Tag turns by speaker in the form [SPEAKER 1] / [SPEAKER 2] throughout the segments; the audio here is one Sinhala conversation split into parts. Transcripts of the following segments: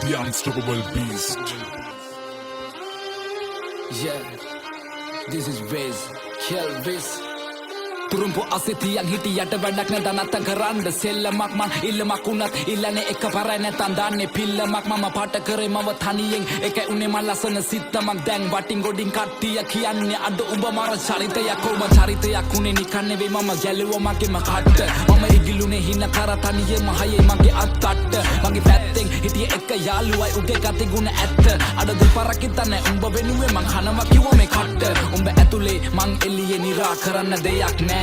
[SPEAKER 1] The unstoppable beast.
[SPEAKER 2] Yeah, this is Wiz, Kelvis. තුරුම්පු අසේ තියන් හිටියට වැඩක් නෑ නැත්තම් කරන්න සෙල්ලමක්. මං ඉල්ලමක් වුණත් ඉල්ලන්නේ එක පාරයි, නැත්තම් දාන්නේ පිල්ලමක්. මම පාට කරේ මව තනියෙන්, ඒකයි උනේ මං ලස්සන සිත්තමක්. දැන් වටින් ගොඩින් කට්ටිය කියන්නේ අද උඹ මර චරිතයක්. කොහොම චරිතයක් උනේ නිකන් නෙවෙයි, මම ගැලුවා මගේම කට්ට. මම ඉගිලුනේ හින කර තනියෙම, හයේ මගේ අත්තට්ට. මගේ පැත්තෙන් හිටිය එක යාළුවයි, උගේ ගති ගුණ ඇත්ත. අද දෙපාරක් හිතන්නේ උඹ වෙනුවෙන් මං කනවා කිව්වා මේ කට්ට. උඹ ඇතුලේ මං එළියේ, නිරා කරන්න දෙයක් නෑ.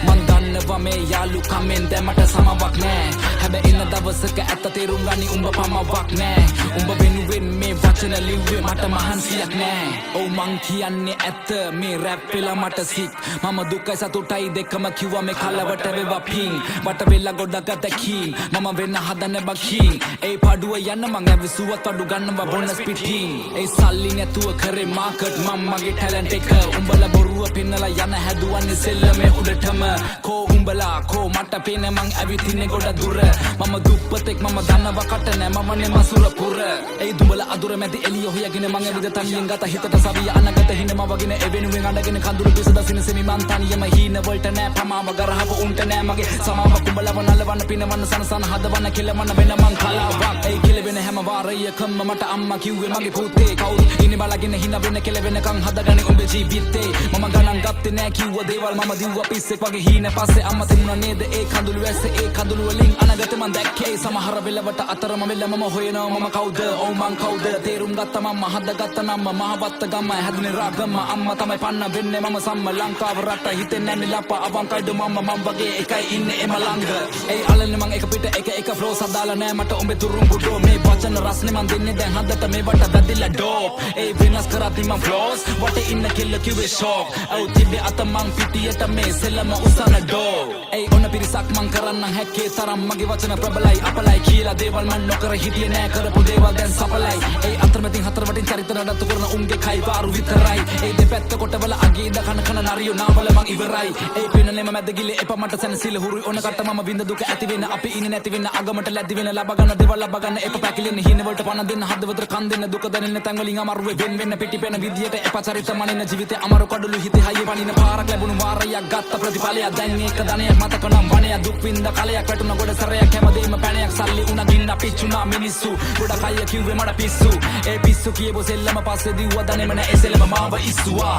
[SPEAKER 2] මං දන්නවා මේ යාලු කමෙන් දැමට සමවක් නෑ. හැබැයි එන දවසක ඇත්ත තේරුම් ගනි, උඹ පමවක් නෑ. උඹ වෙනුවෙන් මේ වචන ලිව්වේ, මට මහන්සියක් නෑ. ඔව්, මං කියන්නේ ඇත්ත, මේ රැප් වෙලා මට සික්. මම දුකයි සතුටයි දෙකම කිව්වා, මේ කලවට වේවා පිං. වට වෙලා ගොඩක් අතකින් මම වෙන්න හදන බකින්. ඒ පාඩුව යන්න මං ඇවිසුවත් අඩු ගන්නවා බොනස් පිටින්. ඒ සල්ලි නැතුව කරේ මාකට් මං මගේ ටැලන්ට් එක. උඹලා බොරුව පෙන්නලා යන හැදුවන්නේ සෙල්ලමේ උඩටම. කෝ උඹලා කෝ මට පේන, මං ඇවිත් ඉන්නේ ගොඩ දුර. මම දුප්පතෙක්, මම දන්නවා කට නෑ, මම නේ මසුර පුර. ඒ දුඹල අදුර මැදි එළිය හොයගෙන මං ඇවිද තනියෙන් ගත හිතට සවිය අනගත හින මවගෙන. ඒ වෙනුවෙන් අඬගෙන කඳුළු පිස දසින සෙමි මං තනියම. හීන වලට නෑ පමාව, ගරහව උන්ට නෑ මගේ සමාව. කුඹලව නලවන්න පිනවන්න සනසන හදවන්න කෙලවන්න වෙන මං කලාවක්. ඒ කෙලවෙන හැම වාරයකම මට අම්මා කිව්වේ, මගේ පුතේ, කවුද ඉන්නේ බලාගෙන හින වෙන කෙලවෙනකන් හදගන්නේ උඹේ ජීවිතේ. මම ගණන් ගත්තේ නෑ කිව්ව දේවල්, මම දිව්වා පිස්සෙක් වගේ හීන. පස්සේ අම්මා තිබුණා නේද ඒ කඳුළු ඇස්සේ? ඒ කඳුළු වලින් අනගත මං දැක්කේ. සමහර වෙලාවට අතරම වෙලා මම හොයනවා මම කවුද, ඔව් මං කවුද. තේරුම් ගත්ත මම හදගත්ත නම මහවත්ත ගම, හැදුනේ රාගම. අම්මා තමයි පන්න වෙන්නේ මම සම්ම. ලංකාව රට හිතෙන්නේ නැන්නේ ලප අවංකයිද මම. මං වගේ එකයි ඉන්නේ එම ළඟ. ඒ අලන්නේ මං එක පිට එක එක ෆ්ලෝස් අදාලා නෑ මට උඹේ තුරුම්පු ඩෝ. මේ වචන රස්නේ මං දෙන්නේ දැන් හදට, මේවට වැදිලා ඩෝප්. ඒ වෙනස් කරද්දි මං ෆ්ලෝස් වටේ ඉන්න කෙල්ල කිව්වේ ෂෝක්. ඔව්, තිබ්බේ අත මං පිටියට මේ සෙල්ලම උසන ඩෝ. ඒ ඔන්න පිරිසක් මං කරන්නම් හැක්කේ තරම්. මගේ වචන ප්‍රබලයි. අපලයි කියලා දේවල් මං නොකර හිටියේ නෑ, කරපු දේවල් දැන් සඵලයි. ඒ අතරමැදින් හතර වටින් චරිත නඩත්තු කරන උන්ගේ කයිවාරු විතරයි. ඒ දෙපැත්ත කොටවල අගේද කන කන නරියෝ නාවල මං ඉවරයි. ඒ පෙනලෙම මැද ගිලේ එපා මට සැනසීල හුරුයි. ඕන කට මම විඳ දුක ඇති වෙන අපි ඉන්නේ නැති වෙන අගමට ලැදි වෙන. ලබා ගන්න දේවල් ලබා ගන්න එපා පැකිලෙන්න. හීන වලට පණ දෙන්න, හදවතට කන් දෙන්න. දුක දැනෙන තැන් වලින් අමාරුවේ වෙන් වෙන්න. පිටිපෙන විදියට එපා චරිත මනින්න. ජීවිතේ අමාරු කඩළු හිතේ හයිය පනින. පාරක් ලැබුණු වාරයක් ගත්ත ප්‍රතිඵලයක් දැන් ඒක ධනයක්. මතක නම් වනයක් දුක් විඳ කලයක් වැටුණ ගොඩ සැරයක් හැමදේම පැණයක්. සල්ලි උණ ගින්න පිච්චුනා මිනිස්සු ගොඩක් අය කිව්වේ මට පිස්සු. ඒ පිස්සු කියපු සෙල්ලම පස්සේ දිව්වා දනෙම නෑ, ඒ සෙල්ලම මාව ඉස්සුවා.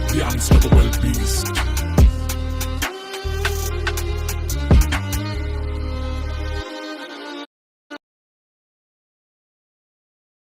[SPEAKER 1] The unstoppable beast.